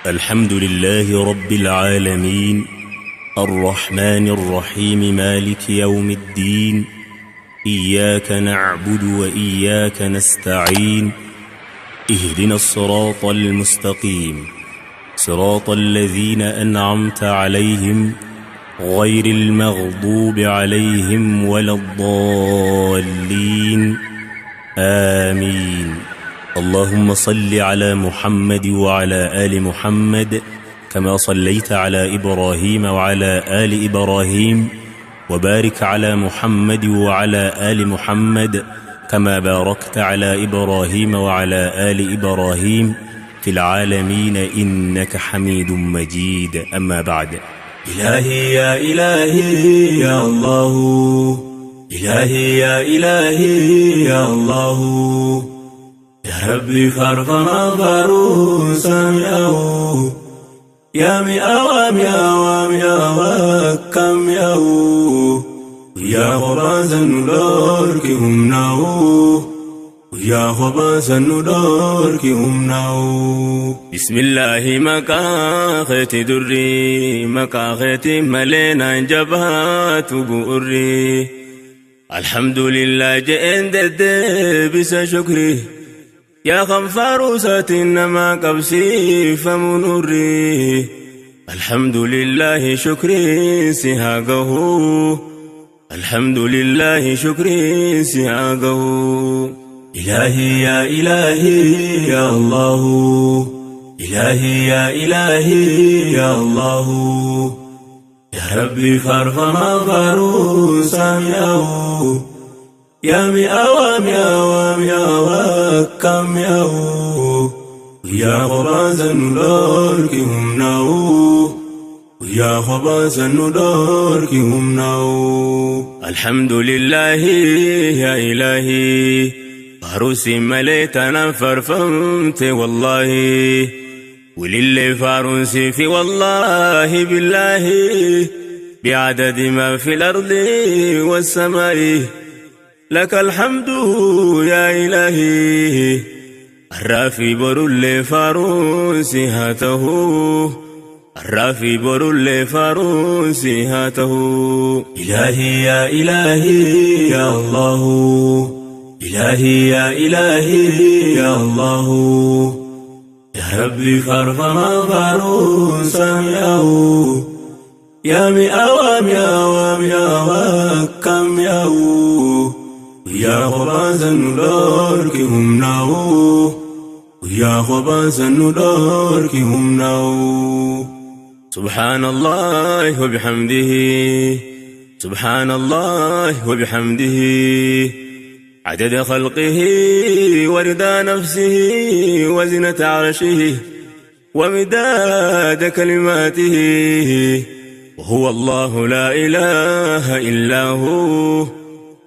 الحمد لله رب العالمين الرحمن الرحيم مالك يوم الدين إياك نعبد وإياك نستعين اهدنا الصراط المستقيم صراط الذين أنعمت عليهم غير المغضوب عليهم ولا الضالين آمين. اللهم صل على محمد وعلى آل محمد كما صليت على إبراهيم وعلى آل إبراهيم، وبارك على محمد وعلى آل محمد كما باركت على إبراهيم وعلى آل إبراهيم في العالمين إنك حميد مجيد. أما بعد. إلهي يا إلهي يا الله، إلهي يا إلهي يا الله، يا ربي فارفنا فاروسا مئو يا مئو مئو مئو كم مئو يا خبازا ندورك همناو يا خبازا ندورك همناو. بسم الله مكاختي دري مكاختي ملينا جبهات بؤري الحمد لله جئن بس شكري يا خنفاروسة إنما قبسي فمنوري الحمد لله شكري سهاقه الحمد لله شكري سهاقه. إلهي يا إلهي يا الله، إلهي يا إلهي يا الله، يا ربي فارفنا فاروسا مئو يا مئو مئو مئو كم مئو يا خبازا ندورك همناو يا خبازا ندورك همناو. الحمد لله يا إلهي فاروسي مليتنا فرفمت والله وللي فاروسي في والله بالله بعدد ما في الأرض والسماء لك الحمد يا إلهي الرافي برل فاروسي هاته الرافي برل فاروسي هاته. إلهي يا إلهي يا الله، إلهي يا إلهي يا الله، يا ربي فارفنا فاروسا مئو يا مئو مئو مئو كم مئو يا خبازا ندورك همناو يا خبازا ندورك همناو. سبحان الله وبحمده سبحان الله وبحمده عدد خلقه ورضا نفسه وزنة عرشه ومداد كلماته وهو الله لا إله إلا هو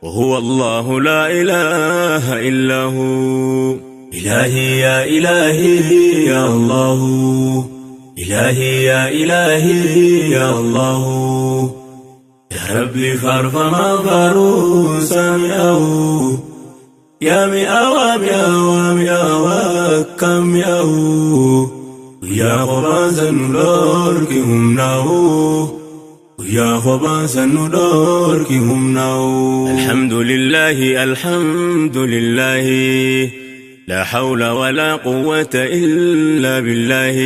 وهو الله لا إله إلا هو. إلهي يا إلهي يا الله، إلهي يا إلهي يا الله، يا ربي فارفنا فاروسا مئو يا مئو مئو مئو كم مئو يا خبازا ندورك همناو يا خبازا ندورك همناو. الحمد لله الحمد لله لا حول ولا قوة إلا بالله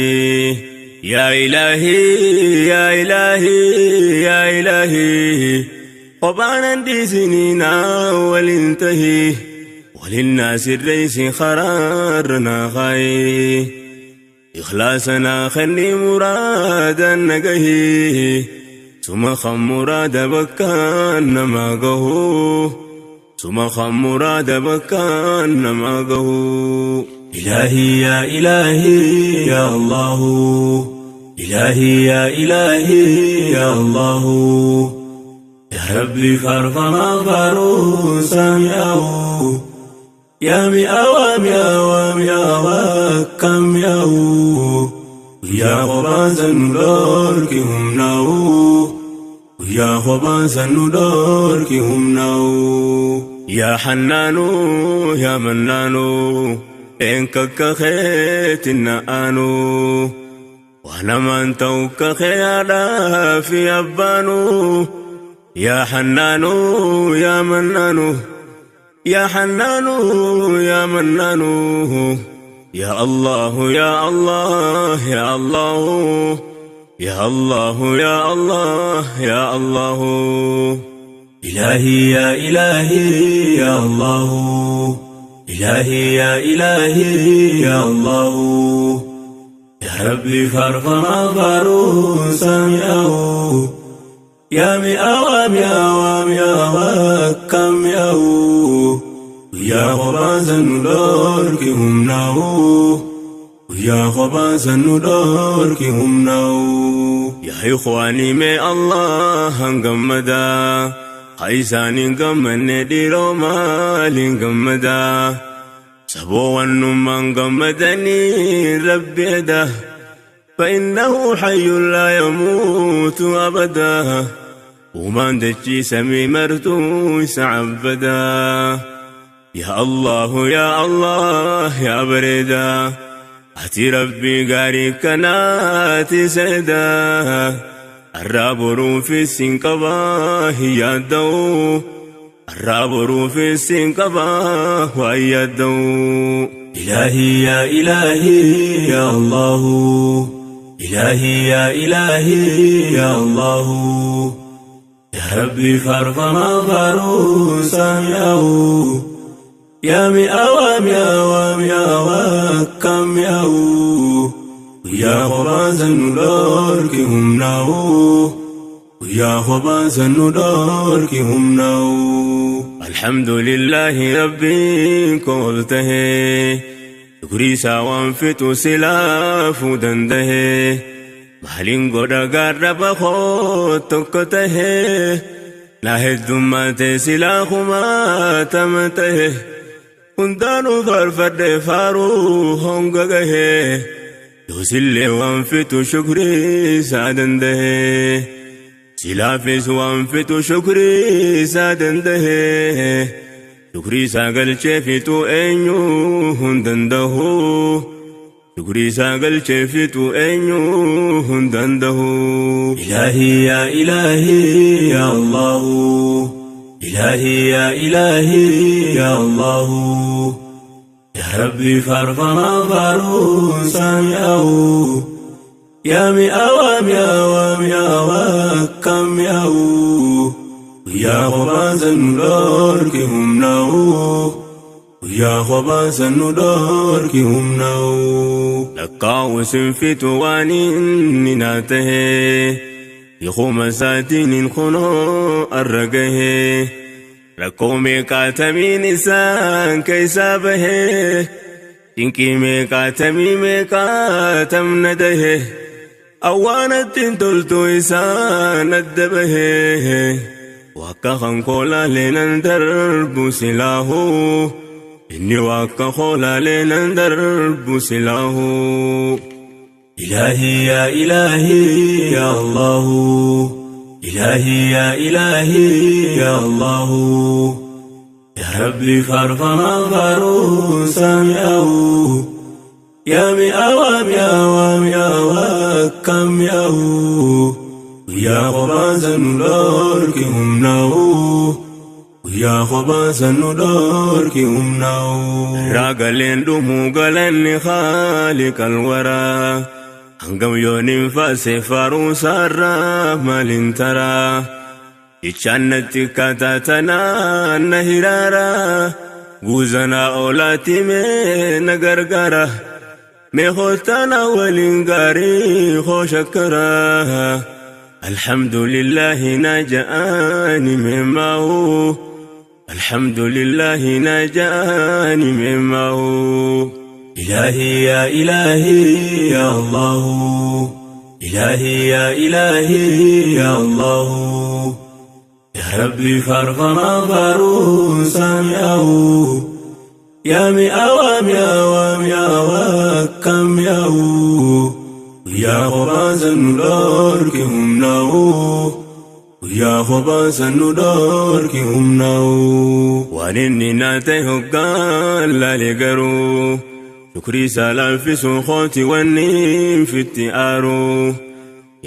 يا إلهي يا إلهي يا إلهي قبانا دي سنينا ولنتهي وللناس الريس خرارنا خي إخلاصنا خلي مرادا نقهي ثم خم مراد بكان ما قهو ثم خم مراد بكان ما قهو. إلهي يا إلهي يا الله، إلهي يا إلهي يا الله، يا ربي فارفنا فاروسا مئو يا مئو مئو مئو كم مئو يا خبازا ندورك همناو يا خبازا ندورك همناو. يا حنان يا منان إنك كخيت النآنو Waanamaan ta'u kakeyaadhaa fi abbaanuu yaa hannaanuu yaa mannaanuu yaa hannaanuu yaa mannaanuu yaa Allahu yaa Allah yaa Allahu yaa Allahu yaa Allah yaa Allahu. إلهي يا إلهي يا الله إلهي يا إلهي يا الله يا ربي فارفنا فاروسا سمعه يا مئة مئة مئة كم مئة يا خبازا ندورك هم ناو يا خبازا ندورك هم ناو يا إخواني ما الله هنقمدا خيسان قمن ديرو مال قمدا سبو النمان قمدني ربي ده فإنه حي لا يموت أبدا ومن دجي سمي مرتو عبدا يا الله يا الله يا بريدا أتي ربي قاري كناتي سيدا الرابر في السنقبا هي الدو الرابر في السنقبا وهي الدو. إلهي يا إلهي يا الله إلهي يا إلهي يا الله يا ربي فارفنا فاروسا سمعه يا مئة مئة مئة كم مئة يا خبازا ندورك هم ناو يا خبازا ندورك هم ناو. الحمد لله ربي قلته كريسا وانفتو سلاف دنده مالين قد قرب خوتكته نهد ما تسلاخ ما تمته هندانو فرفد فارو هنگه يوسل وانفتو شكري سادنده سلافس وانفتو شكري سادنده شكري ساقل شفتو اينيو هندنده شكري ساقل شفتو اينيو هندنده. إلهي يا إلهي يا الله إلهي يا إلهي يا الله يا ربي فارفنا فاروسا سمعه يا مئة مئة مئة كم مئة يا خبازا ندورك هم ناو يا خبازا ندورك هم ناو. لقاو سنفتو وانين ناته يخوم ساتين خنو الرقه ركومي كاتمين إنسان كيسابه إنكي ميكاتمي ميكاتم نده أوانت تلتو إسان الدبه وكخن قولا لنندرب سلاه إني وكخولا لنندرب سلاه. إلهي يا إلهي يا الله إلهي يا إلهي يا الله يا ربي فارفنا فاروسا سمعه يا مئة مئة مئة كم مئة يا خبازا ندورك هم ناو يا خبازا ندورك هم ناو. راقلين دمو قلن خالق الورى هنقم يونين فاسي فاروسا الرحمن ترى إتشانتي كاتاتنا نهرارا غوزنا أولاتي من غرغرة مخوتنا ولنغاري خوشكرا الحمد لله نجاني مما هو الحمد لله نجاني مما هو. إلهي يا إلهي يا الله إلهي يا إلهي يا الله يا ربي فارفنا فاروسا سمعه يا مئة مئة مئة كم مئة يا خبازا ندورك هم ناو يا خبازا ندورك هم ناو. وانني ناته قال لقرو Shukrii isaa laaffisuu kooti wanni fitti aaru.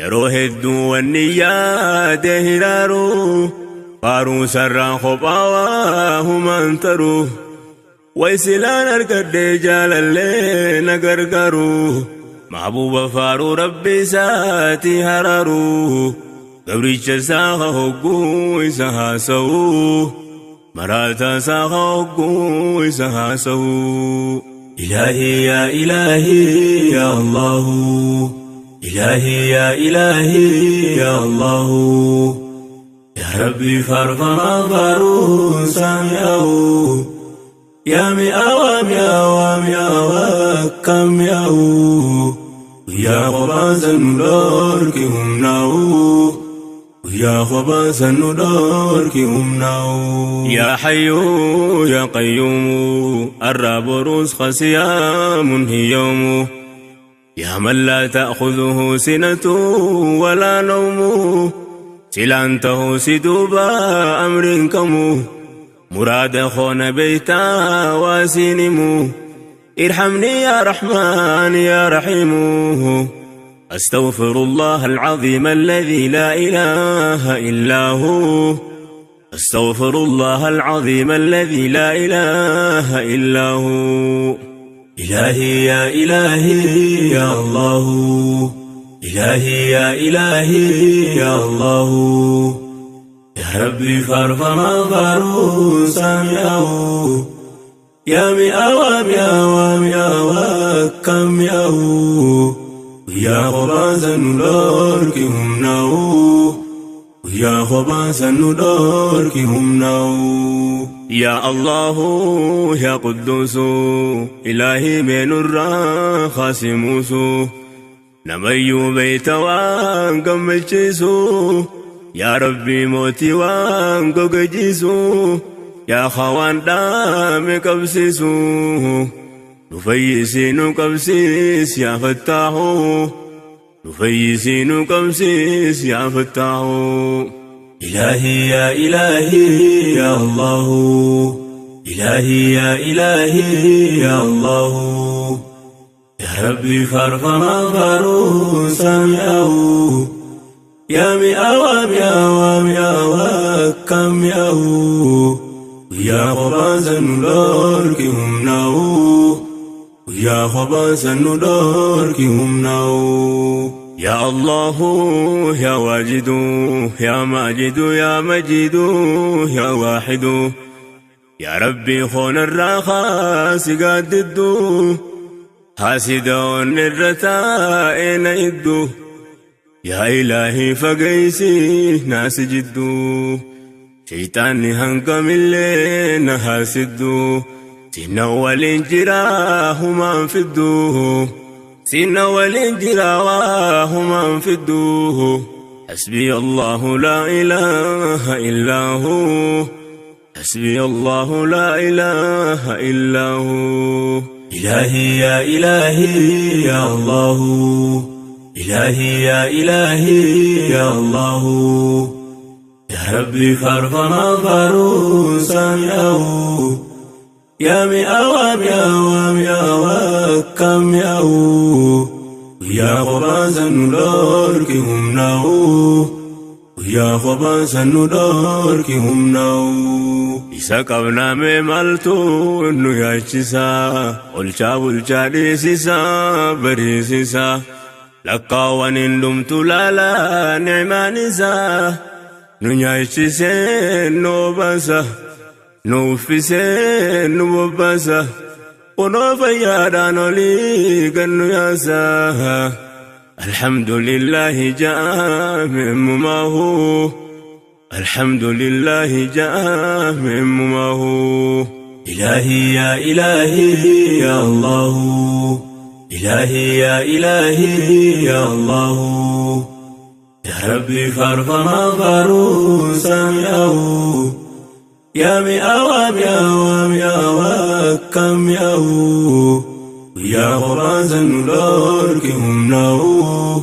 Yeroo hedduu wanni yaade hiraaru. Faaruu sarraan kophaa waa humaan taru. Way silaan argadhee jaalallee na gargaaru. Mahbuuba faaruu rabbi isaatii haraaru. Gabricha isaa hogguu isa haasa'u. Maraataa isaa hogguu isa haasa'u. إلهي يا إلهي يا الله إلهي يا إلهي يا الله يا ربي فارفما فارون سامعه يا مئة مئة مئة كم يا خبازا ندورك همناه يا خبازا ندورك همناه يا حي يا قيوم الرب رزق صيام هي يوم يا من لا تأخذه سنة ولا نوم سلانته سدوبا أمر كم مراد خون بيتا وسينم ارحمني يا رحمن يا رحيم أستغفر الله العظيم الذي لا إله إلا هو أستغفر الله العظيم الذي لا إله إلا هو إلهي يا إلهي يا الله إلهي يا إلهي يا الله يا ربي فارفما فارون سامعه يا مئة مئة مئة كم يا خبازا ندورك همناه يا خبازا ندورك همناه يا الله يا قدوس إلهي من الراخاسموس نميو بيت وانقم الجيسو يا ربي موتي وانقو جيسو يا خوان دام قبسيسو نفيسي نقبسيس يا فتاحو نفيسي نقبسيس يا فتاحو إلهي يا إلهي يا الله إلهي يا إلهي يا الله يا ربي فارفما فارون سامعه يا مئة مئة مئة كم يا خبازا ندورك همناه يا خبازا ندورك همناه يا الله يا واجد يا ماجد يا مجيد يا واحد يا ربي خون الراخاس قددو حاسدون الرتائن يدو يا إلهي فقيسي ناس جدو شيطاني هنقم اللي نهاسدو سنة والانجراه ما انفدوه سنة والانجراه ما انفدوه حسبي الله لا إله إلا هو حسبي الله لا إله إلا هو إلهي يا إلهي يا الله إلهي يا إلهي يا الله يا ربي فارفما فارون سامعه يا مئة مئة مئة كم يا خبازا ندورك همناه يا خبازا ندورك همناه Isa qabnaa maaltu nu yaachisaa olchaa bulchaa dhiisisaa bariisisaa lakkaawwan hin dhumtu laalaa ni'maan isaa nu nyaachisee nu obaasa nu uffisee nu bobbaasa kunoo fayyaadhaan olii gannu yaasaa alhamdulillahi ja'a mumaahu الحمد لله جامع ما هو إلهي يا إلهي يا الله إلهي يا إلهي يا الله يا ربي فارفما فارون سامعه يا مئة مئة مئة كم يا خبازا ندورك همناه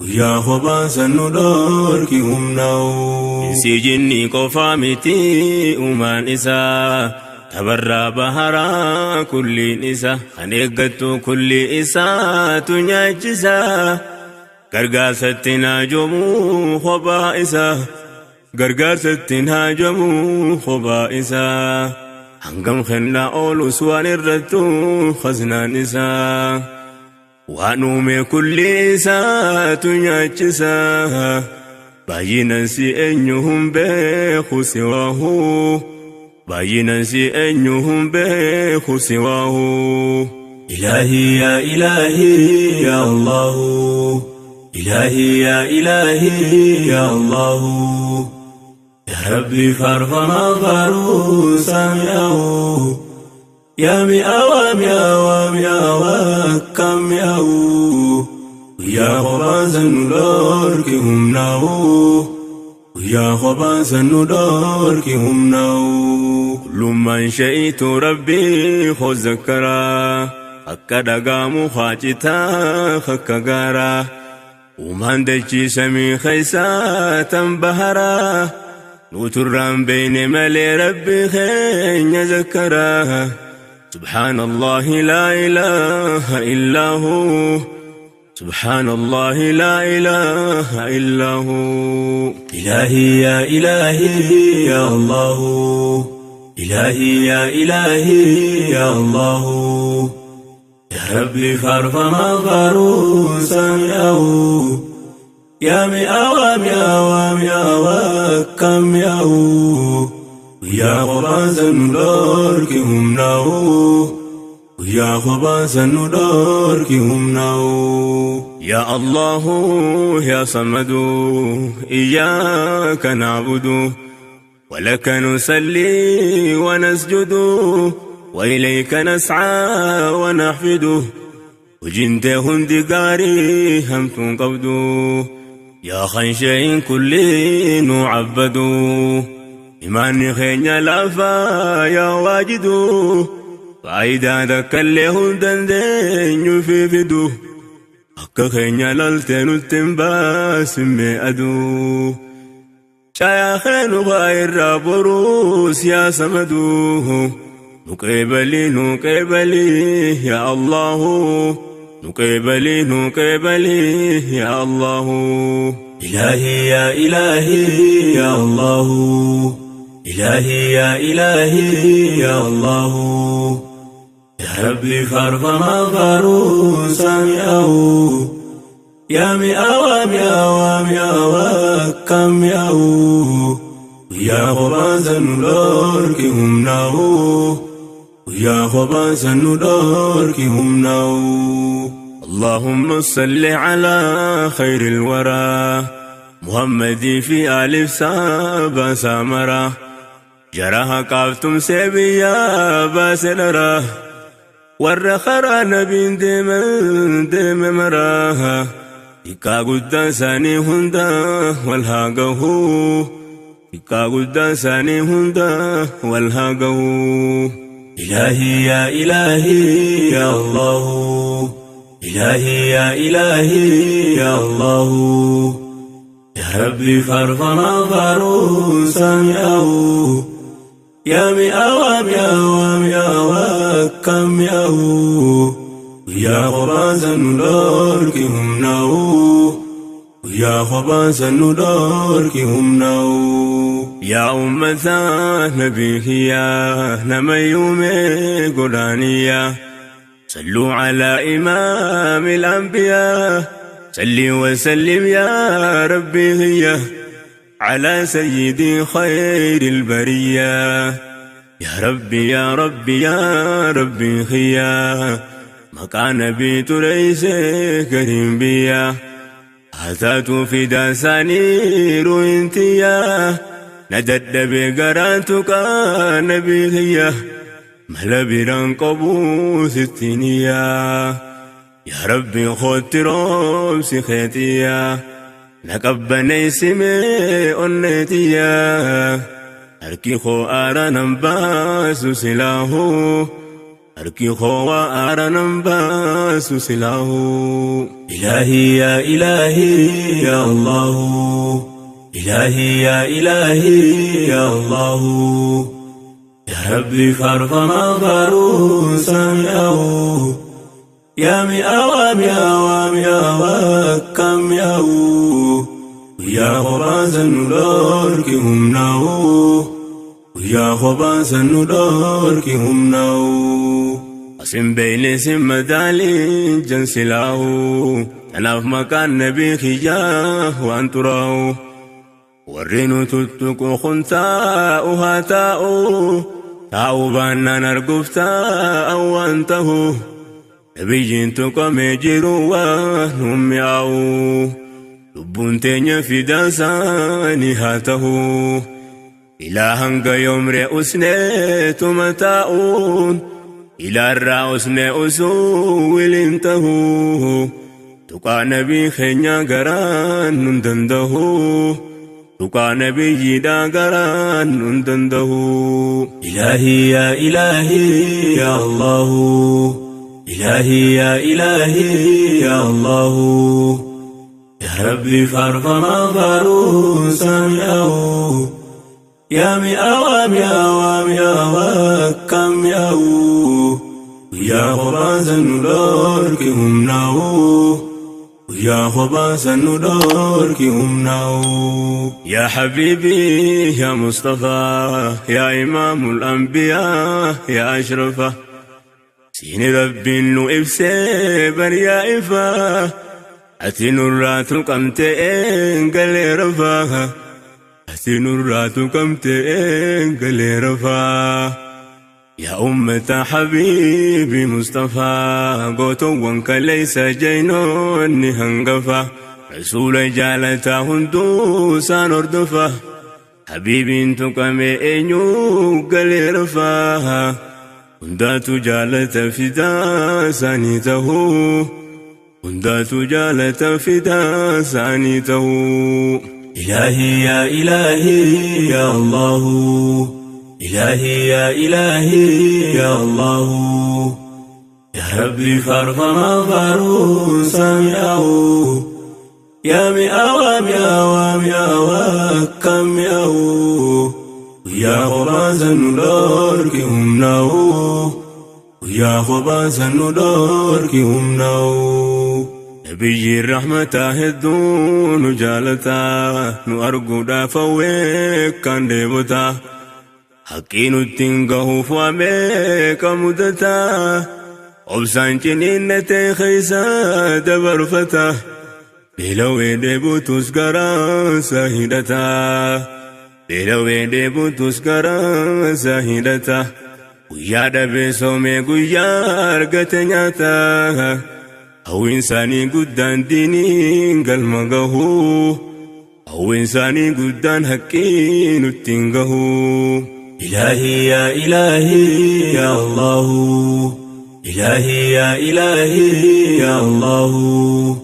يا خبازا ندورك همناه Insi jinni qofaa miti uumaan isaa Tabarraa baharaa kulliin isa kan eeggattu kulli isaatu nyaachisa. Gargaarsatti naajomuu kophaa isa. Gargaarsatti naajomuu kophaa isa. Hangam kennaa oolus waan irrattu khaznaan isaa. Waan uume kulli isaatu nyaachisa. Baay'inaan si eenyu hin beeku siwaahu. Baay'inaan si eenyu hin beeku siwaahu. إلهي يا إلهي يا الله إلهي يا إلهي يا الله يا ربي فارفنا فارو سامعه يا مئة مئة مئة كم مئة يا خبازا ندورك هم ناو يا خبازا ندورك هم ناو. كل من شئت ربي خذ ذكرا akka dhagaamu haacitaa akka gaaraa uumaan dachii samii keessaa tan baharaa nuturraan beeyne malee rabbi keenya zakkaraa. سبحان الله لا إله إلا هو سبحان الله لا إله إلا هو. إلهي يا إلهي يا الله إلهي يا إلهي يا الله يا ربي فارفنا فارو سامعه يا مئة مئة مئة كم مئة يا خبازا ندورك هم ناو يا خبازا ندورك هم ناو. يا الله يا صمد إياك نعبد ولك نصلي ونسجد وإليك نسعى ونحفد وجنت هند قاري هم تنقبد يا خنشين كل نعبد إيمان خين لافا يا واجد فايدا ذكله دندن يفيدو أكا خين لالتن التنباس مئدو شايا خين غير بروس يا سمدو نقبلي نقبلي يا الله نقبلي نقبلي يا الله. إلهي يا إلهي يا الله إلهي يا إلهي يا الله يا ربي فارفنا فارو سامعه يا مئة مئة مئة كم مئة يا خبازا ندورك هم ناو يا خبازا ندورك هم ناو. اللهم صل على خير الورى محمد في ألف سابا سامرا جراها قافتم سبيا باسلرا والرخرا نبي دم دم مراها إكا قدان ساني هندا والهاقه إكا قدان ساني هندا والهاقه. إلهي يا إلهي يا الله إلهي يا إلهي يا الله يا ربي فارفنا فارو سامعه يا مئة مئة مئة كم مئة يا خبازا ندورك هم ناو يا خبازا ندورك هم ناو. يا أمة نبيه يا نميومي قرانية صلوا على إمام الأنبياء صلي وسلم يا ربي هي على سيدي خير البرية يا ربي يا ربي يا ربي خيا مكان بيت ليس كريم بيا هاتات في داساني روينتيا ندد بقراتك نبي هي ملبران قبوس التنيا يا ربي خد روبس خيتيا نقبني سمي أنتيا أركي خو أرانا باس سلاهو أركي خو أرانا باس سلاهو. إلهي يا إلهي يا الله إلهي يا إلهي يا الله Yaa Rabbi faarfamaa faaruun sami'aawu. Yaa mi'aawaa mi'aawaa mi'aawaa akkam mi'aawu. Guyyaa kophaan san nu dhorki humnaa'u. Guyyaa kophaan san nu dhorki humnaa'u. Asin beeyne sin madaaliin jansilaa'u. Kanaaf maqaan nabii kiyyaa waan xuraa'u. Warri nu tuttuqu kun taa'u haa taa'u. Taa'u baannaan arguuf taa'u waan ta'u. Nabiyyiin tuqamee jiru waan nu mi'aawu. Lubbuun teenya fidaan isaanii haa ta'u. Ilaa hanga yoomree usneetuma taa'uun. Ilaarraa usnee usuu wiliin ta'u. Tuqaa nabii keenya garaan nun danda'u. Tuqaa nabiyyiidhaa garaan nun danda'u. Ilaahii yaa ilaahii yaa Allahu. Ilaahii yaa ilaahii yaa Allahu. Yaa Rabbi faarfamaa faaruun sami'aawu. Yaa mi'aawaa mi'aawaa mi'aawaa akkam mi'aawu. Guyyaa kophaan san nu dhorki humnaa'u. Guyyaa kophaan san nu dhorki humnaa'u. Yaa Habiibii yaa Mustafaa yaa Imaamul Anbiyaa yaa Ashrafa. Siini Rabbiin nu ibsee bariyaa ifaa. Ati nurraa tuqamtee galee rafaa. Ati nurraa tuqamtee galee rafaa. Yaa ummata habiibi Mustafaa gootowwan kaleessa jaynoonni hangafa. Rasuula jaalataa hunduu isaan hordofa. Habiibiin tuqamee eenyu galee rafaa. Hundaatu jaalata fidaa isaanii tahuu. Hundaatu jaalata fidaa isaanii tahuu. Ilaahii yaa ilaahii yaa Allahu. Ilaahii yaa ilaahii yaa Allahu. Yaa Rabbi faarfamaa faaruun sami'aawu. Yaa mi'aawaa mi'aawaa mi'aawaa akkam mi'aawu. Guyyaa kophaan san nu dhorki humnaa'u. Guyyaa kophaan san nu dhorki humnaa'u. Nabiyyiin rahmataa hedduu nu jaalataa nu arguudhaaf hawwee kan deebotaa. Haqqii nutti hin gahuuf waamee kan mudataa. Obsaan ciniinnatee keessa dabarfata. Beelawee dheebotus garaansa hidhata. Beelawee dheebotus garaansa hidhata. Guyyaa dhabee soomee guyyaa argate nyaata. Hawwiin isaanii guddaan diiniin galma gahuu. Hawwiin isaanii guddaan haqqii nutti hin gahuu. Ilaahii yaa ilaahii yaa Allahu. Ilaahii yaa ilaahii yaa Allahu.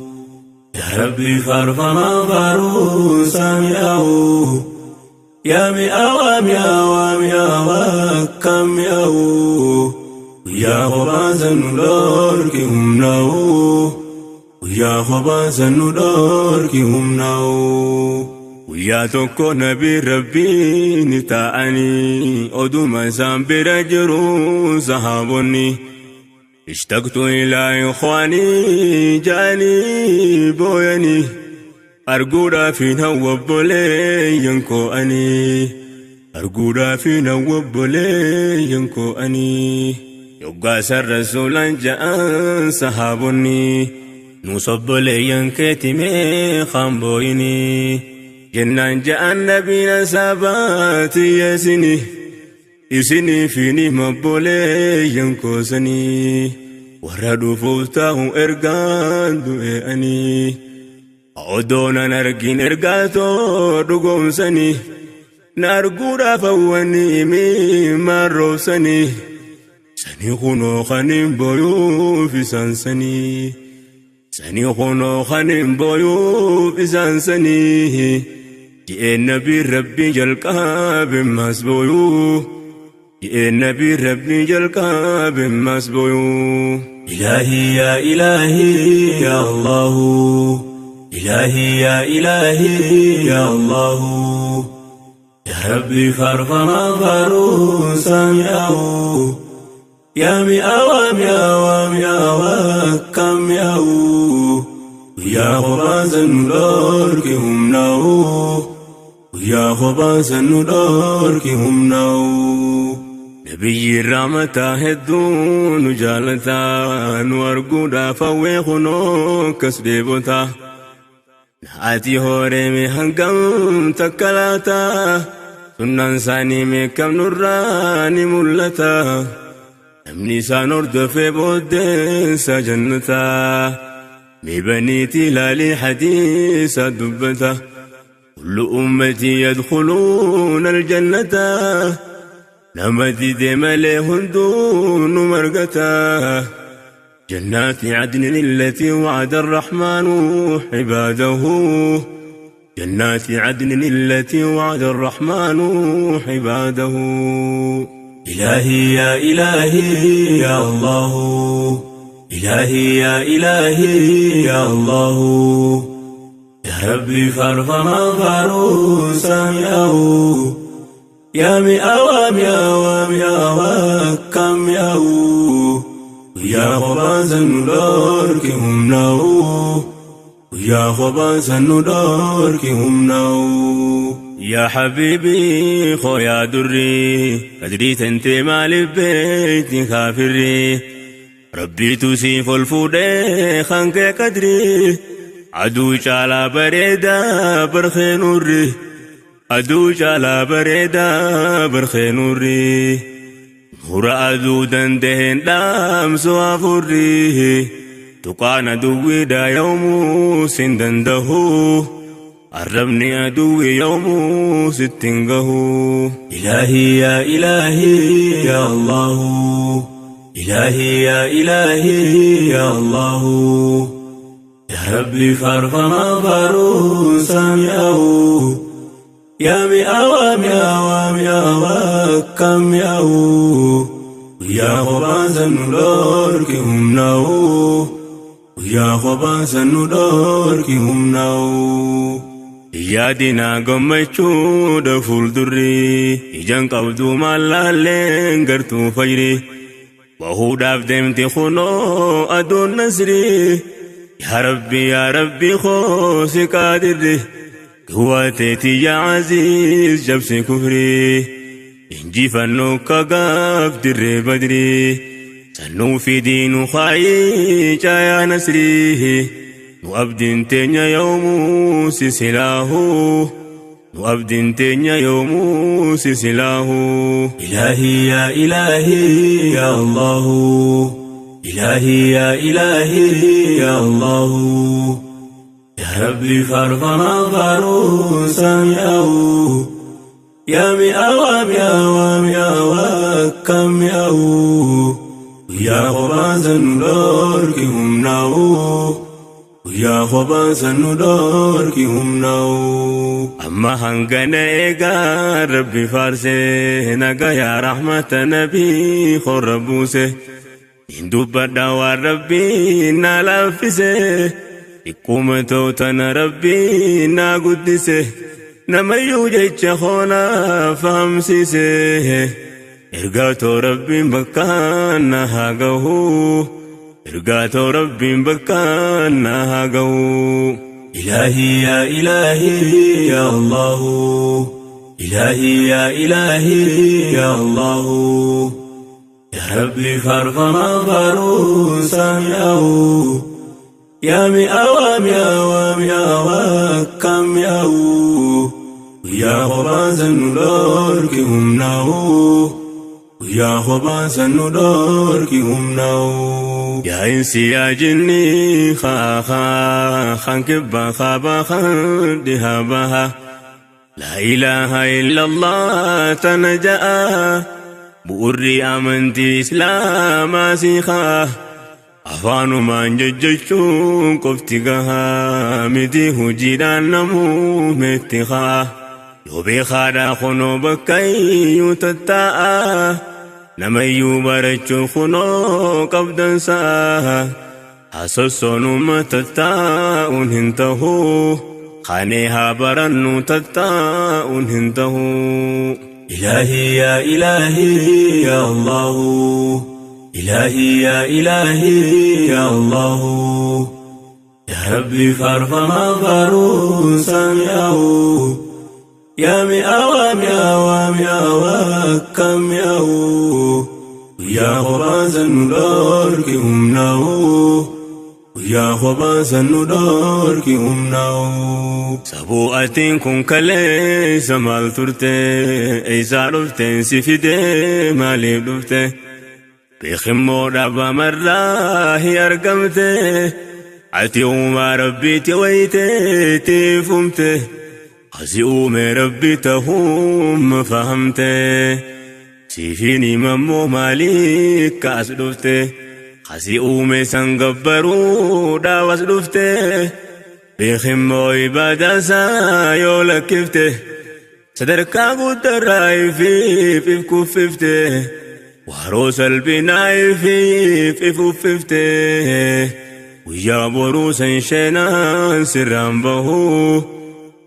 Yaa Rabbi faarfamaa faaruun sami'aawu. Yaa mi'aawaa mi'aawaa mi'aawaa akkam mi'aawu. Guyyaa kophaan san nu dhorki humnaa'u. Guyyaa kophaan san nu dhorki humnaa'u. Guyyaa tokko nabii rabbiin taa'anii oduma isaan bira jiru sahaabonni. Ishtaqtu ilaa ikhwaanii ja'anii booyanii. Arguudhaaf hin hawwa obboleeyyan koo'anii. Arguudhaaf hin hawwa obboleeyyan koo'anii. Yoggaa san rasuulaan ja'an sahaabonni. Nus obboleeyyan keeti mee kaan booyinii. Jennaan ja'an nabiin asaabaati yeesini. Isinii fi nima obboleeyyan koosanii. Warra dhufuuf taa'u ergaan du'e ani. Odoo nan argin ergaa too dhugoomsanii. Na arguudhaaf hawwanii miimmaan roobsanii. Sanii kunoo kanin booyuuf isaan sanii. Sanii kunoo kanin booyuuf isaan sanii. Ji'een nabii rabbii jalqabe mas booyuu. Ji'een nabii rabbii jalqabe mas booyuu. Ilaahii yaa ilaahii yaa Allahu. Ilaahii yaa ilaahii yaa Allahu. Yaa Yaa Rabbi faarfamaa faaruun mi'aawu. Yaa mi'aawaa mi'aawaa mi'aawaa akkam mi'aawu. Guyyaa kophaan san nu dhorki humnaa'u. Guyyaa kophaan san nu dhorki humnaa'u. Nabiyyi rahmataa hedduu nu jaalataa nu arguudhaaf hawwee kunoo akkas dheebotaa. Ati horeeme hangam takka laata sunnaan isaanii meeqam nurraa ni mul'ata. Namni isaan hordofee booddeensa jannataa. Mee baniitii ilaalii hadiisa dubbata. Kullu ummatii yadkhuluuna aljannata. Nama dide malee hunduu nu margata. جنات عدن التي وعد الرحمن عباده. جنات عدن التي وعد الرحمن عباده. إلهي يا إلهي يا الله. إلهي يا إلهي يا الله. يا ربي فارفما فاروسا mi'aawu. Yaa mi'aawaa mi'aawaa mi'aawaa akkam mi'aawu. Guyyaa kophaan san nu dhorki humnaa'u. Guyyaa kophaan san nu dhorki humnaa'u. Yaa habiibii koo yaa durrii qadrii tantee maaliif beekti kaafirri. Rabbiitu siif ol fuudhee kan kee qadrii. Aduu caalaa bareedaa barxee nurri. Aduu caalaa bareedaa barxee nurri. Mura aduu danda'een dhaamsu afurri. Tuqaan aduwwiidha yoomuu sin danda'u. Arrabni aduwwi yoomuu sitti hin gahu. إلهي يا إلهي يا الله. إلهي يا إلهي يا الله. يا ربي فارفما فاروسا mi'aawu. Yaa mi'aawaa mi'aawaa mi'aawaa akkam mi'aawu. Guyyaa kophaan san nu dhorki humnaa'u. Guyyaa kophaan san nu dhorki humnaa'u. Yaadinaa gammachuudha fuuldurri ijaan qabdu maallaalleen gartuu fajri. Bahuudhaaf deemti kunoo aduun nasri. Yaa Rabbi yaa Rabbi koo si qaadirri. Guwaateeti yaa Aziz jabsi kufri. Injifannoo kagaaf dirree badri. Sannuu fidiinu kaayica yaa nasri. Nu abdiin teenya yoomuu si silaahu. Nu abdiin teenya yoomuu si silaahu. إلهي يا إلهي يا الله. إلهي يا إلهي يا الله. يا ربي فارفما فاروسا mi'aawu. Yaa mi'aawaa mi'aawaa mi'aawaa akkam mi'aawu. Guyyaa kophaan san nu dhorki humnaa'u. Guyyaa kophaan san nu dhorki humnaa'u. Amma hangana eegaa Rabbi faarsee nagayaa rahmata nabii qorra buuse. Hin dubbadha waan Rabbii na laaffise. Dhiqquma ta'u tana Rabbii na guddise. Namayyuu jecha koonaa fahamsiise. Ergaa too Rabbiin bakkaan na haa gahu. Ergaa too Rabbiin bakkaan na haa gahu. إلهي يا إلهي يا الله. إلهي يا إلهي يا الله. يا ربي فارفما فاروسا mi'aawu. Yaa mi'aawaa mi'aawaa mi'aawaa akkam mi'aawu. Guyyaa kophaan san nu dhorki humnaa'u. Guyyaa kophaan san nu dhorki humnaa'u. Yaa insi yaa jinni haa haa kan kibbaa kaabaa kan dhihaa baha. لا إله إلا الله tana ja'a. Bu'urri amantii Islaamaa siiqaa. Afaanumaan jajjachuun qofti gahaa miti hojiidhaan namuu meetti haa. Yoo beekaadhaa kunoo bakka iyyuu tattaa'a. Namayyuu barachuu kunoo qabdansaa. Hasossoonuma tattaa'uun hin ta'uu. Kaanee haa barannu tattaa'uun hin tahu. إلهي يا إلهي يا الله إلهي يا إلهي يا الله يا ربي فارفما فارون سامعه يا مئة مئة مئة كم مئة يا خبازا ندورك أمناه يا خبازا ندورك أمناه Sabu'atiin kun kaleessa maal turte? Eessaa dhufteen si fidee maaliif dhufte? Beekimmoo dhaabamarraa hi argamte. Ati uumaa rabbiiti wayiteetiif uumte. Asi uume rabbi ta'uuma fahamte. Siifin himammoo maaliif kaas dhufte? Asi uume san gabbaruudhaaf as dhufte. Beekimmoo ibaadaasaa yoo lakkifte. Sadarkaa guddarraa ifiif if kuffifte. Waaroo salphinaa ifiif if uffifte. Guyyaa boruu san sheenaan sirraan bahu.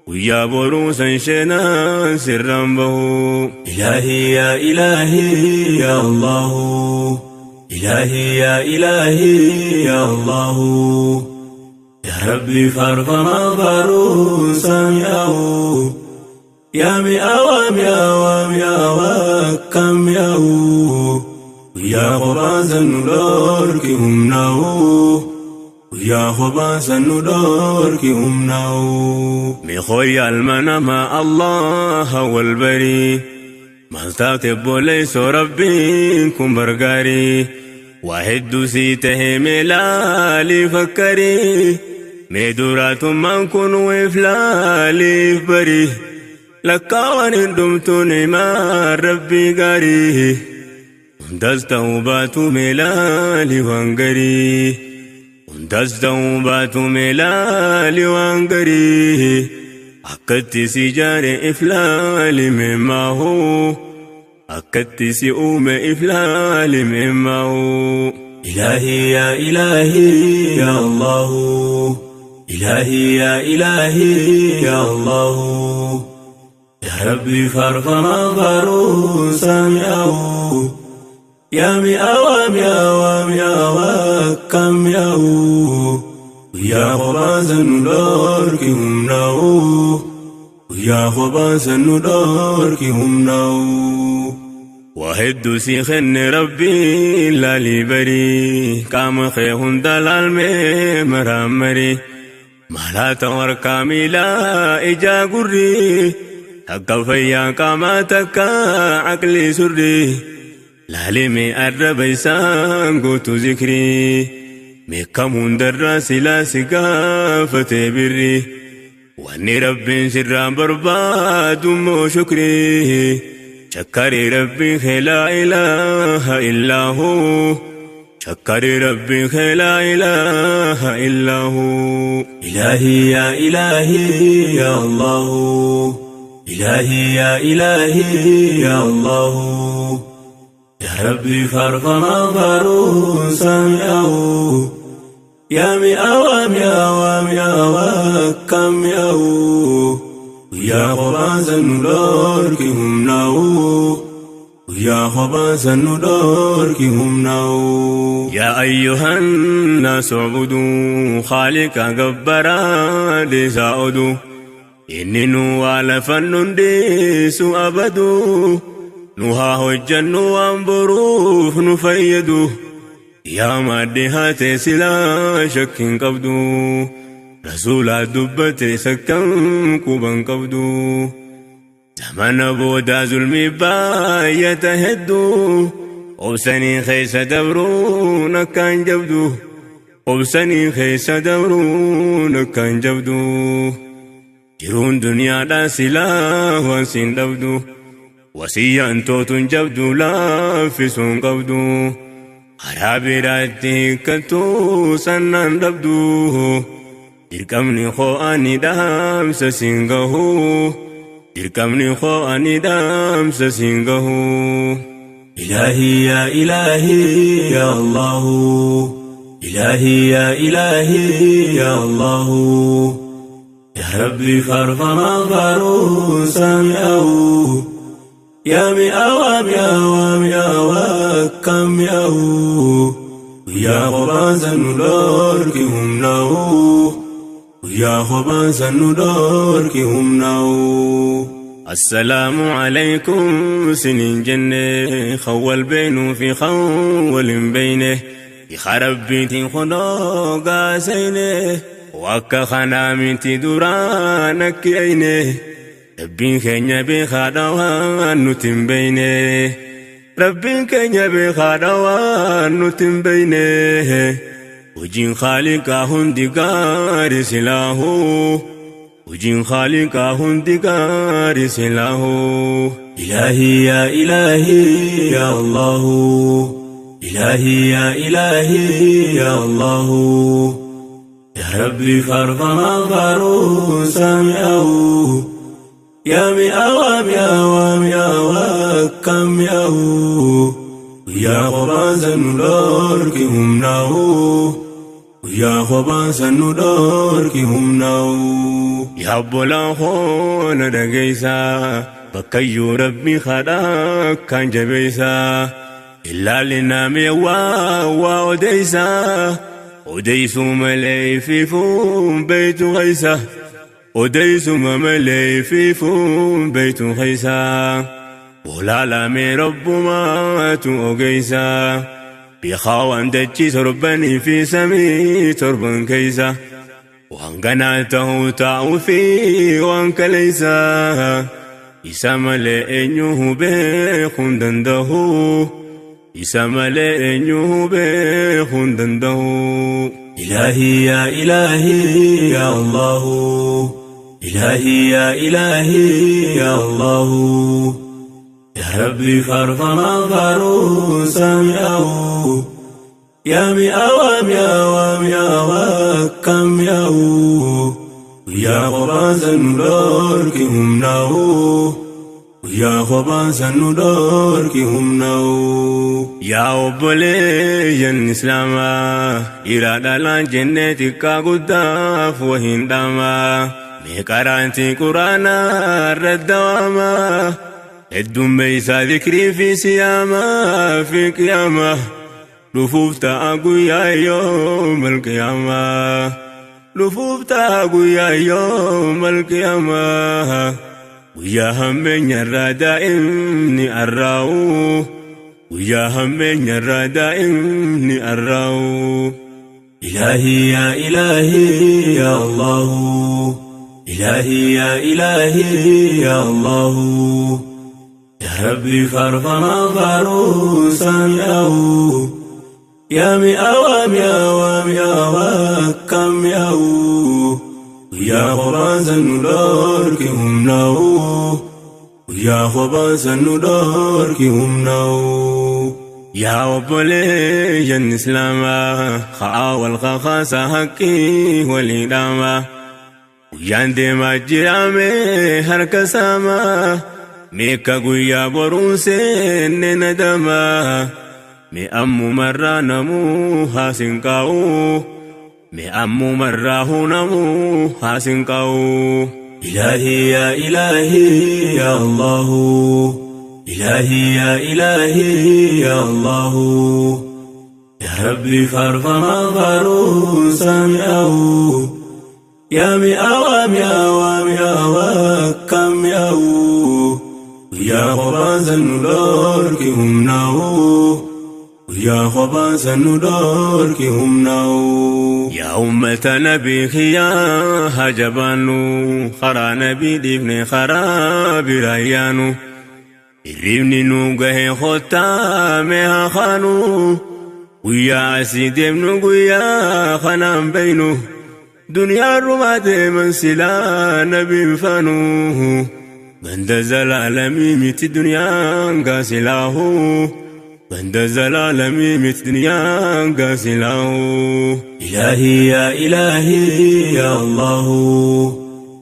Guyyaa boruu san sheenaan sirraan bahu. إلهي يا إلهي يا الله إلهي يا إلهي يا الله يا ربي فارفما فارون سامعه يا مئة مئة مئة كم مئة يا خبازا ندورك أمناه يا خبازا ندورك أمناه Mikhooyya ilma namaa Allah wal barii. Maal taate obboleessoo rabbiin kun bargaarii. Waa hedduu sii tahee mee laalii fakkarii. Mee duraatummaan kun weef laaliif barii. Lakkaawwan hin dhumtuun himaa rabbii gaarii. Hundas ta'uu baatu mee laalii waan garii. Hundas ta'uu baatu mee laalii waan garii. Akkatti si jaare if laali meemaahu. Akkatti si uume if laali meemaahu. إلهي يا إلهي يا الله إلهي يا إلهي يا الله يا ربي فارفما فارون سامعه يا مئة مئة مئة كم مئة يا خبازا ندورك أمناه يا خبازا ندورك أمناه Waa hedduu si kenne rabbiin laalii barii. Qaama kee hunda laalmee maraammarii. Maalaata harkaa miilaa ijaa gurrii. Takka fayyaa qaamaa takka aqlii surrii. Laalimee arraba isaan guutu zikrii. Meekam hundarraa silaa si gaafatee birrii. Wanni rabbiin sirraan barbaadu immoo shukrii. Shakkari rabbii kee laa ilaaha illaa huu. Shakkari rabbii kee laa ilaaha illaa huu. إلهي يا إلهي يا الله إلهي يا إلهي يا الله يا ربي فارفما فارون سامعه يا مئة مئة مئة كم مئة يا خبازا ندورك أمناه يا خبازا ندورك أمناه يا أيها الناس اعبدوا خالق جبارا لساعدوا إني نو على فن ديس أبدو نوها هجن وانبروف نفيدو يا مادها سلا شك قبدو رسول دبت سكن كوبا قبدو زمن بودا ظلمي باية هدو أبسني خيس دبرون كان جبدو أبسني خيس دبرون كان جبدو jiruun duniyaadhaa silaa waan siin dhabdu wasiyyaan tootun jabdu laaffisuun qabdu karaa biraatti hiikkattu sannaan dhabdu dirqamni koo ani dhaamsa siin gahu dirqamni koo ani dhaamsa siin gahu. إلهي يا إلهي يا الله إلهي يا إلهي يا الله Yaa Rabbi faarfamaa faaruun saami'aawu. Yaa mi'aawaa mi'aawaa mi'aawaa akkam mi'aawu. Guyyaa kophaan san nu dhorki humnaa'u. Guyyaa kophaan san nu dhorki humnaa'u. Assalaamu alaykum sinin jenne khawwal beynuu fi khawwal hin beyne. Iqa rabbiitiin kunoo gaaseyne wakka kanaa miti duraan akki eyne. Rabbiin keenya beekaadha waan nuti hin beyne. Rabbiin keenya beekaadha waan nuti hin beyne. Hojiin Khaaliqaa hundi gaari silaahu. Hojiin Khaaliqaa hundi gaari silaahu. Ilaahii yaa Ilaahii yaa Allahu. Ilaahii yaa Ilaahii yaa Allahu. Yaa Rabbi faarfamaa faaruun saami'aawu. Yaa mi'aawaa mi'aawaa mi'aawaa akkam mi'aawu. Guyyaa kophaan san nu dhorki humnaa'u. Guyyaa kophaan san nu dhorki humnaa'u. Yaa obbolaan koo na dhageessaa bakkayyuu Rabbi kadhaa kan jabeessaa. Ilaalinaa mee waa waa odeessaa. Odeessuu malee ifiifuun beeytu keessa. Odeessuma malee ifiifuun beeytu keessa. Bolaalamee rabbumaatu ogeessa. Beekaa waan dachii torbanii fi samii torban keessa. Waan ganaa ta'uu taa'uu fi waan kaleessa. Isa malee eenyuu beekuu hin danda'u. Isa malee eenyuu beekuu hin danda'u. Ilaahii yaa Ilaahii yaa Allahu. Ilaahii yaa Ilaahii yaa Allahu. Yaa Rabbi faarfamaa faaruun saami'aawu. Yaa mi'aawaa mi'aawaa mi'aawaa akkam mi'aawu. Guyyaa kophaan san nu dhorki humnaa'u. Guyyaa kophaan san nu dhorki humnaa'u. Yaa obboleeyyan Islaamaa dhiiraa dhalaan jennee xiqqaa guddaaf wahiin dhaamaa. Mee qaraantii quraanaa irra dawaamaa. Heddummeessaa zikrii fi siyaamaa fi qiyaamaa. Dhufuuf ta'a guyyaa yoomal qiyaamaa. Dhufuuf ta'a guyyaa yoomal qiyaamaa. Guyyaa hammeenyarraa daa'imni arraa'u. Guyyaa hammeenyarraa daa'imni arraa'u. Ilaahii yaa Ilaahii yaa Allahu. Ilaahii yaa Ilaahii yaa Allahu. Yaa Rabbi faarfamaa faaruun saami'aawu. Yaa mi'aawaa mi'aawaa mi'aawaa akkam mi'aawu. Guyyaa kophaan san nu dhorki humnaa'u. Guyyaa kophaan san nu dhorki humnaa'u. Yaa obboleeyyan Islaamaa ka'aa wal kakaasaa haqqii walii dhaamaa. Guyyaan deemaa jiraame harka saamaa. Meeqa guyyaa boruun seenne nadamaa. Mee ammumarraa namuu haasin qaa'u. Mee ammumarraa namuu haasin qaa'u. Ilaahii yaa Ilaahii yaa Allahu. Ilaahii yaa Ilaahii yaa Allahu. Yaa Rabbi faarfamaa faaruun saami'aawu. Yaa mi'aawaa mi'aawaa mi'aawaa akkam mi'aawu. Guyyaa kophaan san nu dhorki humnaa'u. Guyyaa kophaan san nu dhorki humnaa'u. Yaa ummata nabii kiyyaa haa jabaannu karaa nabii dhiifne karaa biraa yaanu. Hirribni nu gahe kottaa mee haa kaanu. Guyyaa asii deemnu guyyaa kanaan beynu. Duniyaan rumaa deeman silaa nabiin faanu. Ganda zalaalamii miti duniyaan gaasilaahu. Ganda zalaalamii miti duniyaan gaasilaahu. Ilaahii yaa Ilaahii yaa Allahu.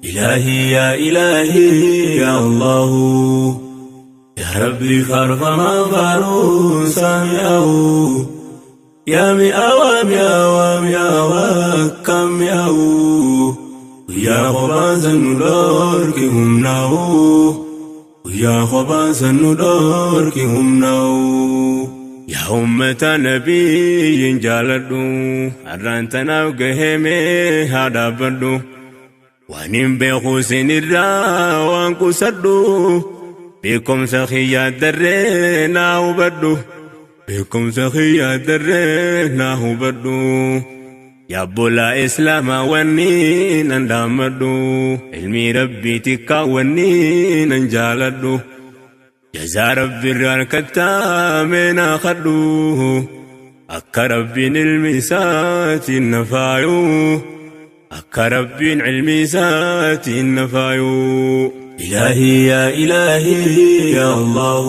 Ilaahii yaa Ilaahii yaa Allahu. Yaa Rabbi faarfamaa faaruun saami'aawu. Yaa mi'aawaa mi'aawaa mi'aawaa akkam mi'aawu. Guyyaa kophaan san nu dhoorki humnaa'u. Guyyaa kophaan san nu dhoorki humnaa'u. Yaa ummata nabiyyiin jaaladhu, har'aan tanaaf gahee haa dhaabbadhu. Waan hin beeku sinirraa waan qusadhu, beekumsa kiyyaa darree naa hubadhu. Beekumsa kiyyaa darree naa hubadhu. Yaa obbolaa Islaamaa wanni nan dhaammadhu, ilmi Rabbii xiqqaa wanni nan jaaladhu. Jazaa Rabbi irraa harkattaa mee naa kadhu, akka Rabbiin ilmi isaatiin na faayu. Akka Rabbiin ilmi isaatiin na faayu. إلهي يا إلهي يا الله،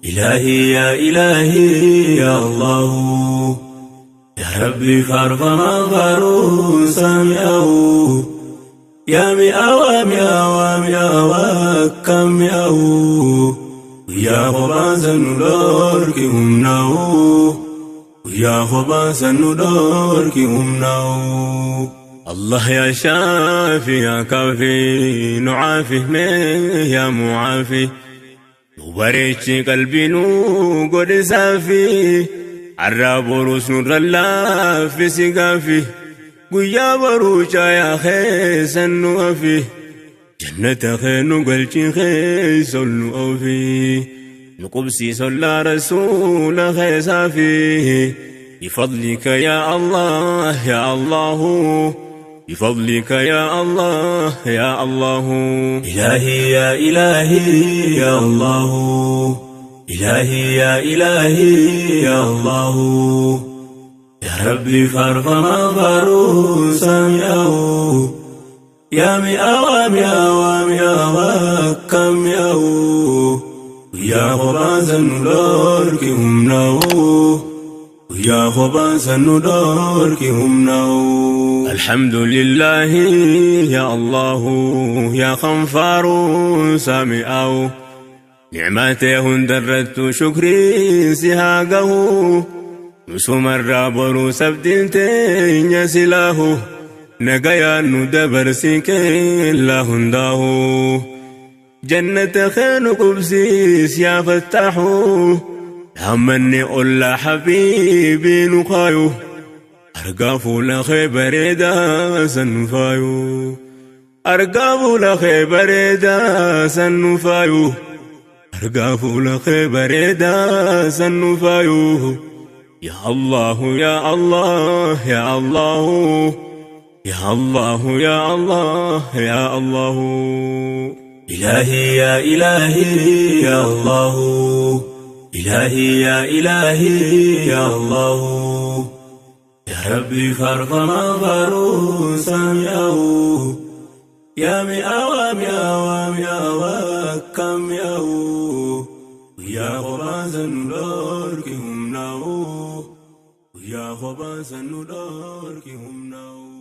إلهي يا إلهي يا الله. يا ربي فارفما فارون سامعه، يا مئة مئة مئة كم مئة. يا خبازا ندورك همناه، يا خبازا ندورك همناه. الله يا شافي يا كافي، نعافي يا معافي. نبريتش قلبي نو قد سافي، عراب روس نور الله في سقافي. قيا بروشا يا خيس النوافي، جنة خير نقلش خيس النوافي. نقبسي صلى رسول خيسافي، بفضلك يا الله يا الله، بفضلك يا الله يا الله. إلهي يا إلهي يا الله، إلهي يا إلهي يا الله. يا ربي فارفما فارون سامعه، يا مئة مئة مئة كم مئة. يا خبازا ندورك همناه، يا خبازا ندورك همناه. الحمد لله يا الله يا خنفار سامعه، نعمته درت شكري سهاقه. نسوم الرابر سبدلتين يسلاه، نقيا ندبر سكين لهنده. جنة خير قبسيس يا فتاحو، همني قل حبيبي نقايو. أرقافو لخي بريدا سنفايو، أرقافو لخي بريدا سنفايو، أرقافو لخي بريدا سنفايو. يا الله يا الله يا الله، يا الله يا الله يا الله. إلهي يا إلهي يا الله، إلهي يا إلهي يا الله. يا ربي فارفما فارون سامعه، يا مئة مئة مئة كم مئة. يا خبازا ندورك همناه، يا خبازا ندورك همناه.